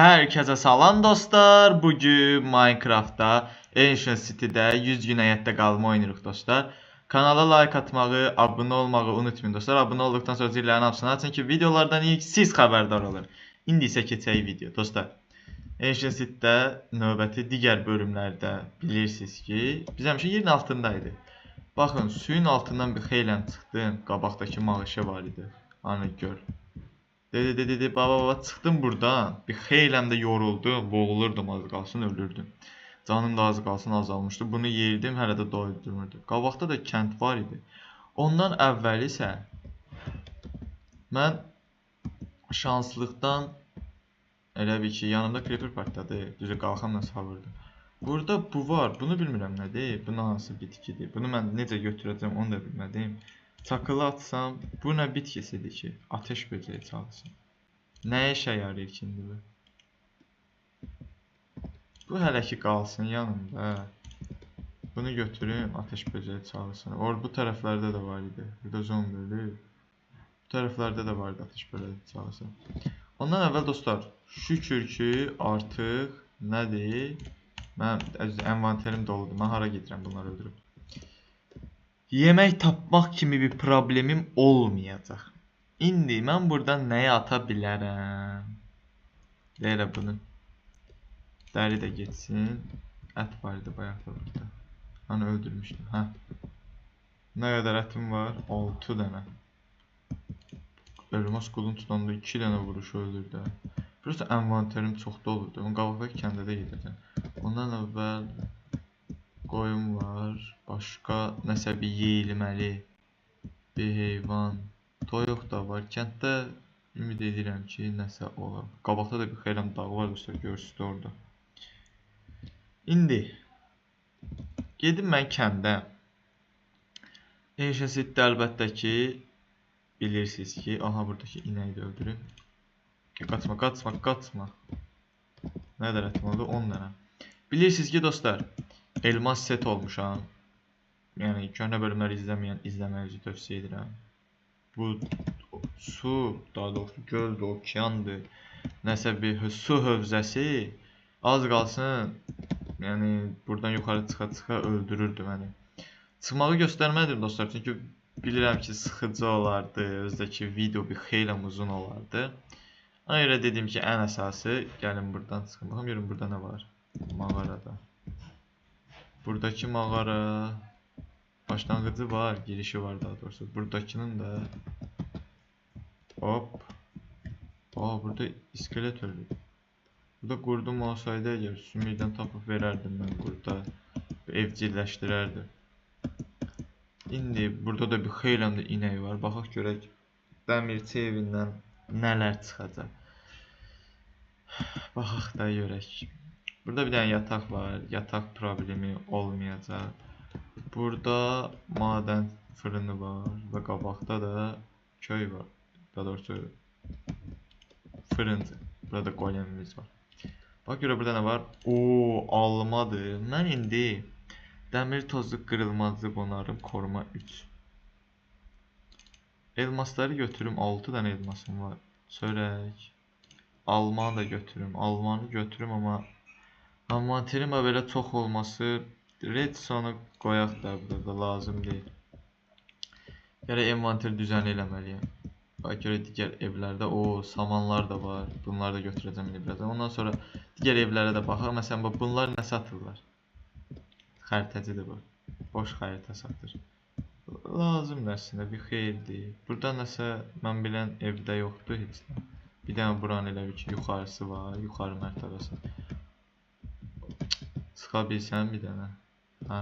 Herkese salam dostlar. Bugün Minecraft'da Ancient City'də 100 gün həyatda qalma oynayırıq dostlar. Kanala like atmağı, abunə olmağı unutmayın dostlar. Abunə olduqdan sonra zillərin hamısını açın ki, videolardan ilk siz xəbərdar olun. İndi isə keçək video dostlar. Ancient City'də növbəti digər bölümlərdə bilirsiniz ki, biz həmişə yerin altındaydı. Baxın, suyun altından bir xeyləm çıxdım. Qabaqdakı mağışa var idi. Hani gör. Dedi, baba, çıxdım buradan. Bir xeyləm də yoruldum, boğulurdum, az qalsın ölürdüm. Canım da az qalsın azalmışdı. Bunu yeyirdim, hələ də doydurmurdu. Qabaqda da kənd var idi. Ondan əvvəl isə mən şanslıqdan elə bil ki, yanımda creeper partladı. Düzü qalxanla savurdu. Burada bu var. Bunu bilmirəm nədir. Bu hansı bitkidir. Bunu mən necə götürəcəm onu da bilmədim. Çakılı atsam, bu nə bitkisidir ki? Ateş böcəyi çalsın. Nəyə işə yarayır ki indi bu? Bu hələ ki qalsın yanımda. Bunu götürüm, ateş böcəyi çalsın. Or bu tərəflərdə də var idi. Burada zombi ölüb. Bu tərəflərdə də var idi ateş böcəyi çalsın. Ondan əvvəl dostlar, şükür ki artıq nədir? Mən envanterim doludur. Mən hara gedirəm bunları öldürüb? Yemək tapmaq kimi bir problemim olmayacaq. İndi mən buradan nəyi ata bilərəm? Elə bunu. Dəri də getsin. Ət var idi bayaq da burada. Hani öldürmüşdüm. Hə. Nə qədər ətim var? 6 dənə. Elmas qulun tutanda 2 dənə vuruşu öldürdü. Burası envanterim çox doludur. Mən qabaqdakı kəndə də gedəcəm. Ondan əvvəl qoyun var. Başqa nəsə bir yeyilməli bir heyvan. Toyuq da var. Kənddə ümid edirəm ki, nəsə olar. Qabaqda da bir xeyləm dağ var dostlar, görürsünüz orada. İndi gedim mən kəndə. Ancient City'də əlbəttə ki, bilirsiniz ki, aha buradakı inəyi də öldürüm. Qaçma, qaçma, qaçma. Nə qədər ətim oldu? 10 dənə. Bilirsiniz ki dostlar, elmas set olmuşam. Yəni köhnə bölümləri izləməyən izləmənizi tövsiyə edirəm. Bu su, daha doğrusu göldür, okeandır. Nəsə bir su hövzəsi az qalsın, yəni buradan yuxarı çıxa-çıxa öldürürdü məni. Çıxmağı göstərmədim dostlar, çünki bilirəm ki, sıxıcı olardı, özdəki video bir xeyli uzun olardı. Ona görə dedim ki, ən əsası gəlin buradan çıxın. Baxım görün burada nə var? Mağarada. Buradakı mağara başlanğıcı var, girişi var daha doğrusu. Buradakının da hop. Aa, burada iskelet öldü. Burada qurdum olsaydı əgər sümükdən tapıb verərdim mən qurda. Evcilleşdirərdim. İndi burada da bir xeyləm də inək var. Baxaq görək dəmirçi evindən nələr çıxacaq. Baxaq da görək. Burada bir dənə yataq var. Yataq problemi olmayacaq. Burada madən fırını var və qabaqda da köy var. Daha doğrusu fırıncı. Burada golemimiz var. Bax görə burada nə var? Oo, almadır. Mən indi dəmir tozu qırılmazı qonarım. Koruma 3. Elmasları götürüm. 6 dənə elmasım var. Çörək. Almanı da götürüm. Almanı götürüm amma envanterim belə çox olması redstone'u qoyaq da burada lazım deyil. Gərək envanter düzəni eləməliyəm. Bax görə digər evlərdə o samanlar da var. Bunları da götürəcəm indi birazdan. Ondan sonra digər evlərə də baxaq. Məsələn, bax bunlar nə satırlar? Xəritəcidir bu. Boş xəritə satır. Lazımdır əslində, bir xeyirdir. Burada nəsə mən bilən evdə yoxdur heç nə. Bir dənə buranın elə bir ki, yuxarısı var, yuxarı mərtəbəsi. Çıxa bilsən bir dənə. Hə.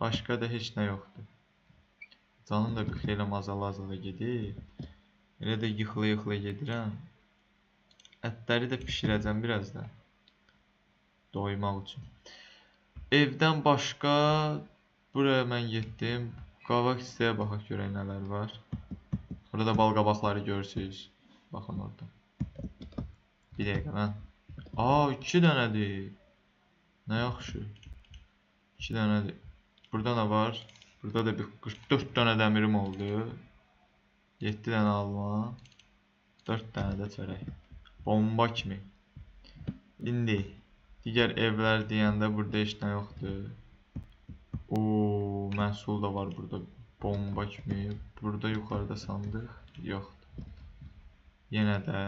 Başqa da heç nə yoxdur. Canım da bir xeyli azala-azala gedir. Elə də yıxıla-yıxıla gedirəm. Ətləri də pişirəcəm birazdan. Doymaq üçün. Evdən başqa buraya mən getdim. Qabaq hissəyə baxaq görək nələr var. Burada da bal qabaqları görürsünüz. Baxın orada. Bir dəqiqə mən. Aa, 2 dənədir. Nə yaxşı. 2 dənədir. Burada nə var? Burada da bir 44 dənə dəmirim oldu. 7 dənə alma. 4 dənə də çörək. Bomba kimi. İndi digər evlər deyəndə burada heç nə yoxdur. Oo, məhsul da var burada bomba kimi. Burada yuxarıda sandıq yoxdur. Yenə də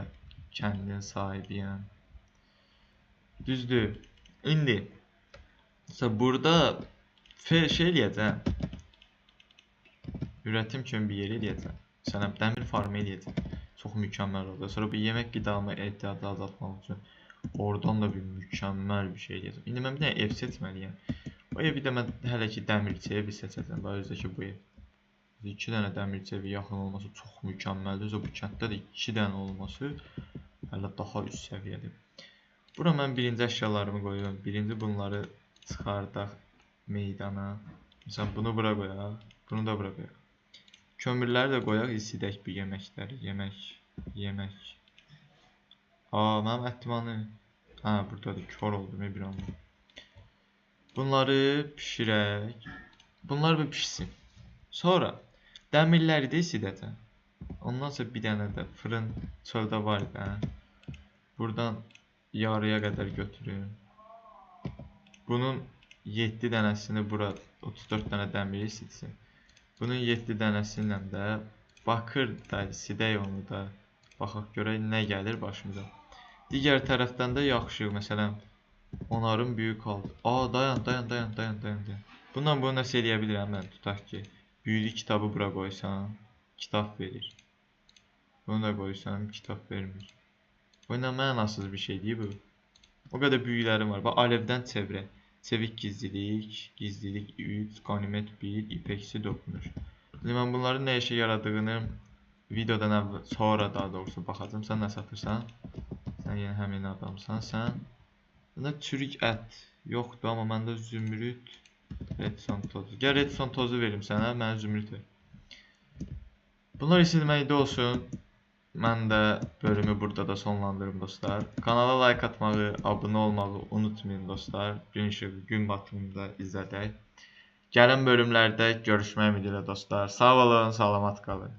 kəndin sahibiyəm. Düzdür. İndi mesela burada şey eləyəcəm. Üretim kimi bir yer eləyəcəm. Məsələn, dəmir farmı eləyəcəm. Çox mükəmməl oldu. Sonra bu yemək qidamı ehtiyatı azaltmaq üçün oradan da bir mükəmməl bir şey eləyəcəm. İndi mən bir dənə ev seçməliyəm. O evi də mən hələ ki dəmirçi evi seçəcəm. Bax, özdəki bu ev. 2 dənə dəmirçi evi yaxın olması çox mükəmməldir. Özü bu kənddə də 2 dənə olması hələ daha üst səviyyədir. Bura mən birinci əşyalarımı qoyuyorum. Birinci bunları çıxardaq meydana. Məsələn, bunu bura qoyaq, bunu da bura qoyaq. Kömürləri də qoyaq, isidək bir yeməkləri. Yemək, yemək. Aa, mənim ətim. Hə, buradadır, kor oldum bir anda. Bunları pişirək. Bunlar bir pişsin. Sonra dəmirləri də isidəcəm. Ondan sonra bir dənə də fırın çöldə var idi. Hə? Buradan yarıya qədər götürüm. Bunun 7 dənəsini bura 34 dənə dəmiri isitsin. Bunun 7 dənəsi ilə də bakır da isidək onu da. Baxaq görək nə gəlir başımıza. Digər tərəfdən də yaxşı, məsələn, onarım böyük aldı. Aa, dayan. Bundan bunu nəsə eləyə bilirəm mən, tutaq ki, büyülü kitabı bura qoysam, kitab verir. Bunu da qoysam, kitab vermir. Bu nə mənasız bir şey deyil bu. O qədər büyülərim var. Bax, alevdən çevrə. Çevik gizlilik, gizlilik 3, qanimet 1, ipeksi dokunuş. İndi mən bunların nə işə yaradığını videodan əvvəl, sonra daha doğrusu baxacağım. Sən nə satırsan? Sən yenə həmin adamsan. Sən. Məndə çürük ət yoxdur, amma məndə zümrüd, redstone tozu. Gəl redstone tozu verim sənə, mənə zümrüd ver. Bunlar isilməkdə olsun. Mən də bölümü burada da sonlandırım dostlar. Kanala like atmağı, abunə olmağı unutmayın dostlar. Gün işığı, gün batımında izlədək. Gələn bölümlərdə görüşmək ümidi ilə dostlar. Sağ olun, salamat qalın.